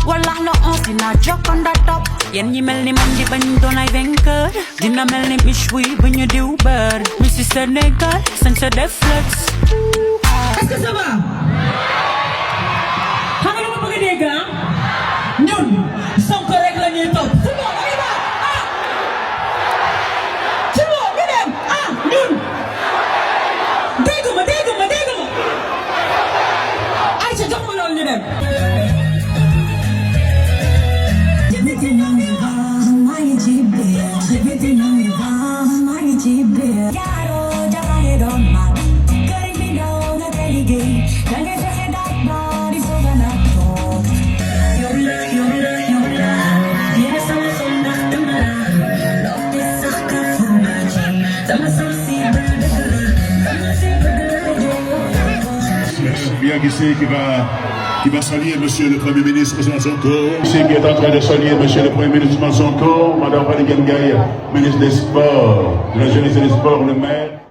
Wallah la on dina jokk on the top yéen ñi mel ni man di bañ doon ay vainqueur dina mel ni michoui bu ñu diw bër mi si Sénégal sañ sa def flex. Est-ce que ça va? Xam nga lu ma bëgg a dégg ñun Sonko rek la ñuy topp. Tout le monde on y va ah. Tout le monde ñu dem ah ñun. dégg ma. Aïcha jox ma loolu ñu dem. Bien Guisse qui va saluer Monsieur le Premier ministre Ousmane Sonko. Guisse qui est en train de saluer Monsieur le Premier ministre Ousmane Sonko, Madame Valérie Gaye, ministre des Sports, de la Jeunesse et des Sports, le maire.